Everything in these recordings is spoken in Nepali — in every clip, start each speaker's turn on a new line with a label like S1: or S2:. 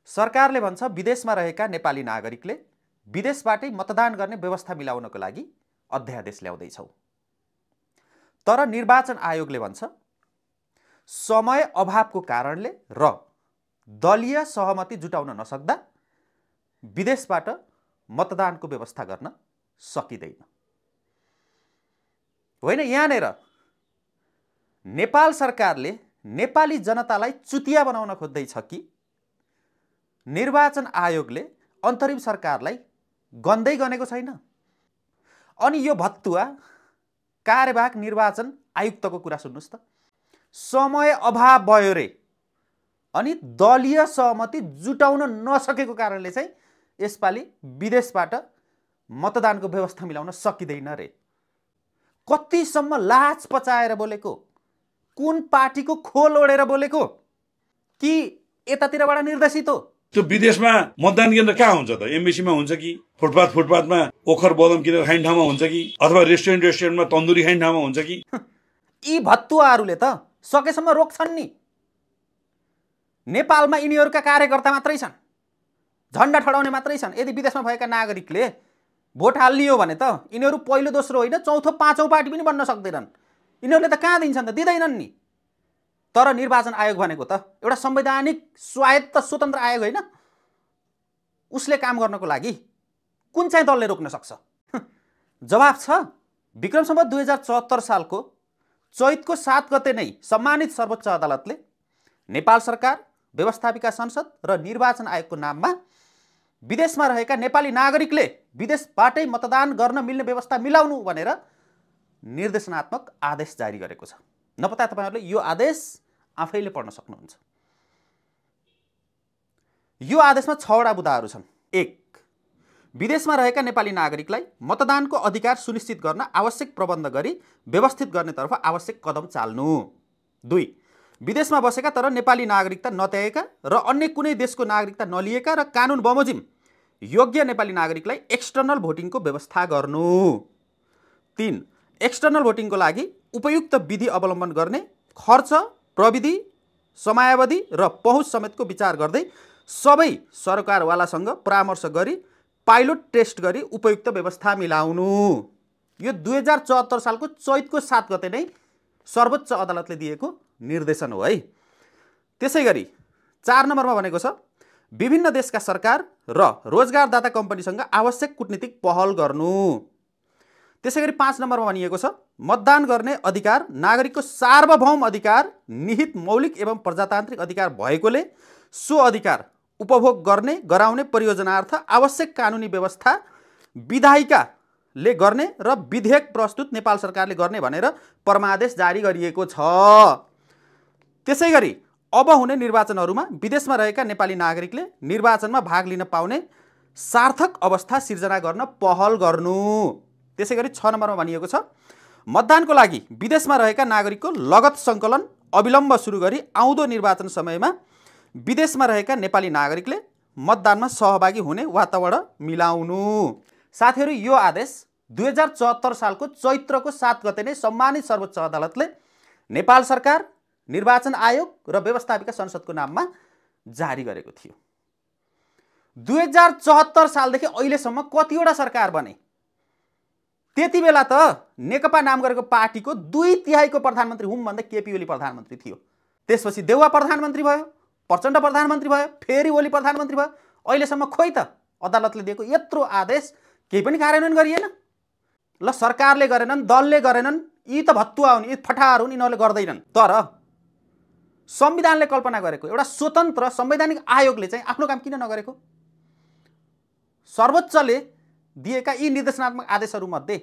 S1: सरकारले भन्छ विदेशमा रहेका नेपाली नागरिकले विदेशबाटै मतदान गर्ने व्यवस्था मिलाउनको लागि अध्यादेश ल्याउँदैछौँ। तर निर्वाचन आयोगले भन्छ समय अभावको कारणले र दलीय सहमति जुटाउन नसक्दा विदेशबाट मतदानको व्यवस्था गर्न सकिँदैन। होइन, यहाँनिर नेपाल सरकारले नेपाली जनतालाई चुतिया बनाउन खोज्दैछ कि निर्वाचन आयोगले अन्तरिम सरकारलाई गन्दै गनेको छैन? अनि यो भत्तुवा कार्यवाहक निर्वाचन आयुक्तको कुरा सुन्नुस् त। समय अभाव भयो रे अनि दलीय सहमति जुटाउन नसकेको कारणले चाहिँ यसपालि विदेशबाट मतदानको व्यवस्था मिलाउन सकिँदैन रे। कतिसम्म लाज पचाएर बोलेको? कुन पार्टीको खोल ओढेर बोलेको? कि यतातिरबाट निर्देशित हो?
S2: त्यो विदेशमा मतदान केन्द्र कहाँ हुन्छ त? एमबेसीमा हुन्छ कि फुटपाथमा ओखर बदम किनेर खाने ठाउँमा हुन्छ कि अथवा रेस्टुरेन्टमा तन्दुरी खाने ठाउँमा हुन्छ कि?
S1: यी भत्तुवाहरूले त सकेसम्म रोक्छन् नि। नेपालमा यिनीहरूका कार्यकर्ता मात्रै छन्, झन्डा ठडाउने मात्रै छन्। यदि विदेशमा भएका नागरिकले भोट हाल्ने हो भने त यिनीहरू पहिलो दोस्रो होइन चौथो पाँचौं पार्टी पनि बन्न सक्दैनन्। यिनीहरूले त कहाँ दिन्छन् त? दिँदैनन् नि। तर निर्वाचन आयोग भनेको त एउटा संवैधानिक स्वायत्त स्वतन्त्र आयोग होइन? उसले काम गर्नको लागि कुन चाहिँ दलले रोक्न सक्छ? जवाफ छ। विक्रम सम्वत 2074 सालको चैतको 7 गते नै सम्मानित सर्वोच्च अदालतले नेपाल सरकार, व्यवस्थापिका संसद र निर्वाचन आयोगको नाममा विदेशमा रहेका नेपाली नागरिकले विदेशबाटै मतदान गर्न मिल्ने व्यवस्था मिलाउनु भनेर निर्देशनात्मक आदेश जारी गरेको छ। नपत्ता तपाईहरुले यो आदेश आफैले पढ्न सक्नुहुन्छ। यो आदेशमा 6 वटा बुँदाहरू छन्। 1. विदेशमा रहेका नेपाली नागरिकलाई मतदानको अधिकार सुनिश्चित गर्न आवश्यक प्रबन्ध गरी व्यवस्थित गर्नेतर्फ आवश्यक कदम चाल्नु। 2. विदेशमा बसेका तर नेपाली नागरिकता नत्याएका र अन्य कुनै देशको नागरिकता नलिएका र कानुन बमोजिम योग्य नेपाली नागरिकलाई एक्सटर्नल भोटिङको व्यवस्था गर्नु। 3. एक्सटर्नल भोटिङको लागि उपयुक्त विधि अवलम्बन गर्ने खर्च, प्रविधि, समयावधि र पहुँच समेतको विचार गर्दै सबै सरकारवालासँग परामर्श गरी पाइलट टेस्ट गरी उपयुक्त व्यवस्था मिलाउनु। यो 2074 सालको चैतको 7 गते नै सर्वोच्च अदालतले दिएको निर्देशन हो है। त्यसैगरी 4 नम्बरमा भनेको छ विभिन्न देशका सरकार र रोजगारदाता कम्पनीसँग आवश्यक कूटनीतिक पहल गर्नु। त्यसैगरी 5 नम्बरमा भनिएको छ मतदान गर्ने अधिकार नागरिकको सार्वभौम अधिकार, निहित मौलिक एवं प्रजातान्त्रिक अधिकार भएकोले सो अधिकार उपभोग गर्ने गराउने परियोजनार्थ आवश्यक कानुनी व्यवस्था विधायिकाले गर्ने र विधेयक प्रस्तुत नेपाल सरकारले गर्ने भनेर परमादेश जारी गरिएको छ। त्यसैगरी अब हुने निर्वाचनहरूमा विदेशमा रहेका नेपाली नागरिकले निर्वाचनमा भाग लिन पाउने सार्थक अवस्था सिर्जना गर्न पहल गर्नु। त्यसैगरी 6 नम्बरमा भनिएको छ मतदानको लागि विदेशमा रहेका नागरिकको लगत सङ्कलन अविलम्ब सुरु गरी आउँदो निर्वाचन समयमा विदेशमा रहेका नेपाली नागरिकले मतदानमा सहभागी हुने वातावरण मिलाउनु। साथीहरू, यो आदेश 2074 सालको चैत्रको 7 गते नै सम्मानित सर्वोच्च अदालतले नेपाल सरकार, निर्वाचन आयोग र व्यवस्थापिका संसदको नाममा जारी गरेको थियो। 2074 सालदेखि अहिलेसम्म कतिवटा सरकार बने? त्यति बेला त नेकपा नाम गरेको पार्टीको 2/3 प्रधानमन्त्री हुम भन्दा केपी ओली प्रधानमन्त्री थियो। त्यसपछि देउवा प्रधानमन्त्री भयो, प्रचण्ड प्रधानमन्त्री भयो, फेरि ओली प्रधानमन्त्री भयो। अहिलेसम्म खोइ त अदालतले दिएको यत्रो आदेश केही पनि कार्यान्वयन गरिएन। ल, सरकारले गरेनन्, दलले गरेनन्, यी त भत्तुवा हुन्, यी फटाहार हुन्, यिनीहरूले गर्दैनन्। तर संविधानले कल्पना गरेको एउटा स्वतन्त्र संवैधानिक आयोगले चाहिँ आफ्नो काम किन नगरेको? सर्वोच्चले दिएका यी निर्देशनात्मक आदेशहरूमध्ये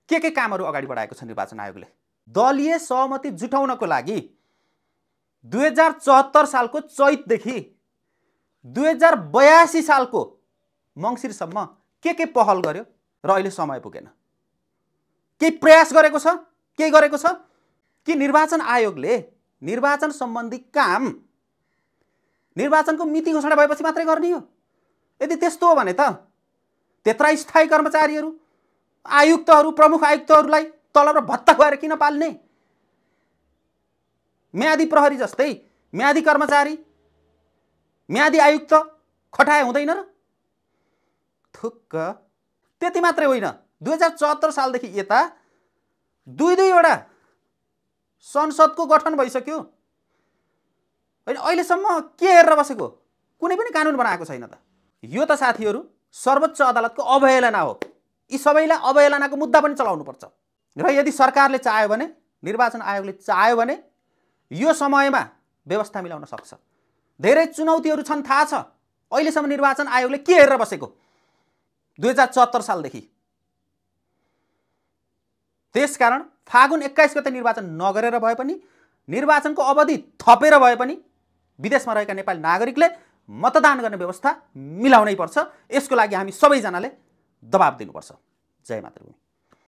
S1: के कामहरू अगाडि बढाएको छ निर्वाचन आयोगले? दलीय सहमति जुटाउनको लागि 2074 सालको चैतदेखि 2082 सालको मङ्सिरसम्म के पहल गर्यो र अहिले समय पुगेन? केही प्रयास गरेको छ? केही गरेको छ कि? निर्वाचन आयोगले निर्वाचन सम्बन्धी काम निर्वाचनको मिति घोषणा भएपछि मात्रै गर्ने हो? यदि त्यस्तो हो भने त त्यत्रा स्थायी कर्मचारीहरू, आयुक्तहरू, प्रमुख आयुक्तहरूलाई तलब र भत्ता खुवाएर किन पाल्ने? म्यादी प्रहरी जस्तै म्यादी कर्मचारी म्यादी आयुक्त खटाए हुँदैन र? थुक्क। त्यति मात्रै होइन, 2074 सालदेखि यता दुईवटा संसदको गठन भइसक्यो। होइन, अहिलेसम्म के हेरेर बसेको? कुनै पनि कानुन बनाएको छैन त। यो त साथीहरू सर्वोच्च अदालतको अवहेलना हो। यी सबैलाई अवहेलनाको मुद्दा पनि चलाउनुपर्छ। र यदि सरकारले चाह्यो भने, निर्वाचन आयोगले चाह्यो भने यो समयमा व्यवस्था मिलाउन सक्छ। धेरै चुनौतीहरू छन्, थाहा छ। अहिलेसम्म निर्वाचन आयोगले के हेरेर बसेको 2074 सालदेखि? त्यसकारण फागुन 21 गते निर्वाचन नगरेर भए पनि, निर्वाचनको अवधि थपेर भए पनि विदेशमा रहेका नेपाली नागरिकले मतदान गर्ने व्यवस्था मिलाउनै पर्छ। यसको लागि हामी सबैजनाले दबाब दिनुपर्छ। जय मातृभूमि।